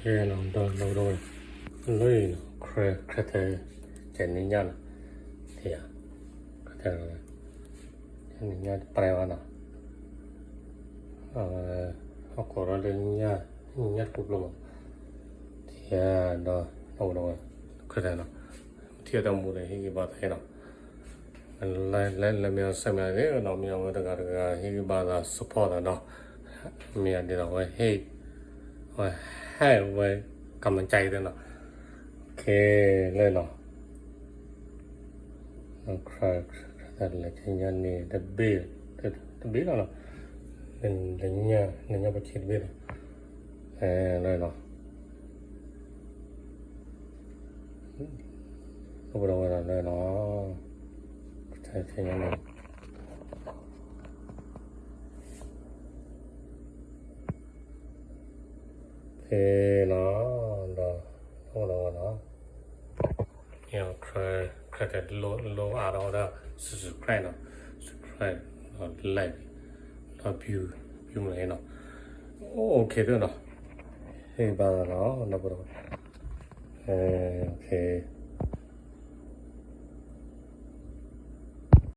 နီၤ ဒီး ဒီး လၢ ခရၢၣ် ခရၢၣ်ထဲ ကဲနံၣ်ညါနီၤ, ထံၣ်ဧါ, ခရၢၣ်ထဲ ကဲနံၣ်ညါတပှဲၤဘၣ်နီၤ, ဟီၣ်ခိၣ်ဒီးလၢညါ ညါတပူၤပျိမး, ထံၣ်ဧါ, ဒီး ဒီး ခရၢၣ်ထဲနီၤ, ထံၣ်တၢ်မူဒီးဟ့ၣ်ဂံၢ်ဘါသးနီၤ လၢ လၢ လၢမ့ၢ်အီၤစဲမ့ၢ်ဒ်နီၤ မ့ၢ်အဝဲတဂၤတဂၤဟ့ၣ်ဂံၢ်ဘါသး support သးနီၤ, မ့ၢ်အဒ်သိးဝဲဟ့ၣ် ဝဲဟ့ၣ်ဝဲ ကမၤကၢ်အံၤသ့နီၤ, ခဲလၢာ်နီၤ, ခရၢၣ် ခရၢၣ် လဲၤကညါန့ၣ် တဘ့ၣ် တဘ့ၣ်လီၤနီၤ, လၢညါ လၢညါပှၤဆံးတဘ့ၣ်လီၤ, လၢနီၤ အိၣ်ဒီးဝဲဒၣ်လၢနီၤ, ကညါန့ၣ် ဖဲနီၤ, ဒီး အိၣ်ဒီးဝဲနီၤ, ခရၢၣ် ခရၢၣ်ထဲ လိၣ်အါထီၣ်ဝဲဒၣ် subscribe နီၤ, subscribe ဒီး like ဒီး view မ့ၢ်နီၤ, အိၣ် OK သ့နီၤ, ဟ့ၣ်ဘါသးနီၤ, ဒီး OK